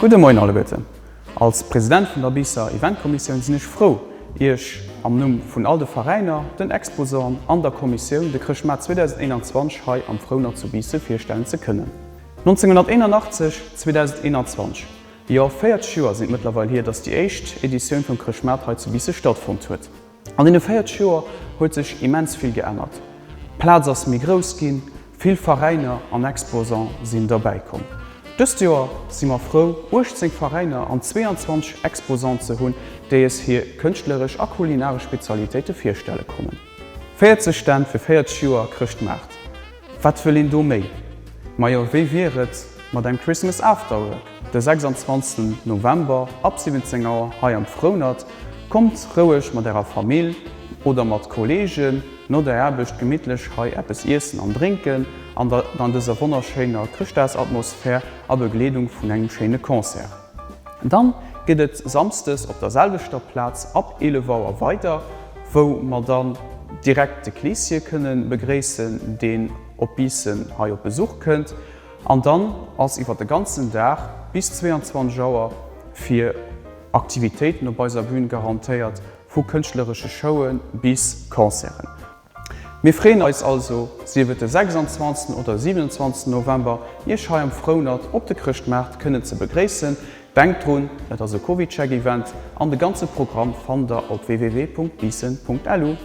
Gudde Moien alleguerten. Als President vun der Biisser Eventkommissioun sinn ech frou, Iech am Numm vun all de Veräiner, den Exposanten an der Kommissioun de Chrëschtmaart 2021 hei am Frounert zu Biissen virstellen ze kënnen. 1981, 2021, jo 40 Joer sinn et mëttlerweil hier, dass déi éischt Editioun vum Chrëschtmaart hei zu Biisse stattfonnt huet. An deene 40 Joer huet sech immens vill geännert. D'Plaz ass méi grouss ginn, vill Veräiner an Exposants sinn derbäi komm. Dëst Joer si mer frou 18 Veräiner an 22 Exposants ze hunn, déi es hir kënschtleresch a kulinaresch Spezialitéite virstelle kommen. 40 Stänn fir 40 Joer Chrëschtmaart, wat wëll een do méi? Majo wéi wier et mat engem Christmas Afterwork de 26 November ab 17 Auer hei am Frounert? Kommt roueg mat ärer Famill oder mat Kollegen no der Aarbecht gemittlech hei eppes iessen an drénken an an dëser wonnerschéiner Chrëschtdagsatmosphär a Begleedung vun engem schéine Concert. Dann geet et Samsdes op der selwechter Plaz ab 11 Auer weider, wou mer dann direkt de Kleeschen kënnen begréissen, deen op Biissen hei op Besuch kënnt. An dann ass iwwer de ganzen Dag bis 22 Auer fir Aktivitéiten op eiser Bühn garantéiert, vu kënschtleresche Showen bis Concerten. Mir freeën eis also, sief et de 26. Oder 27. November, Iech hei am Frounert op de Chrëschtmaart kënnen ze begréissen. Denkt drun, et ass e CovidCheck-Event an de ganze Programm fannt der op www.biissen.lu.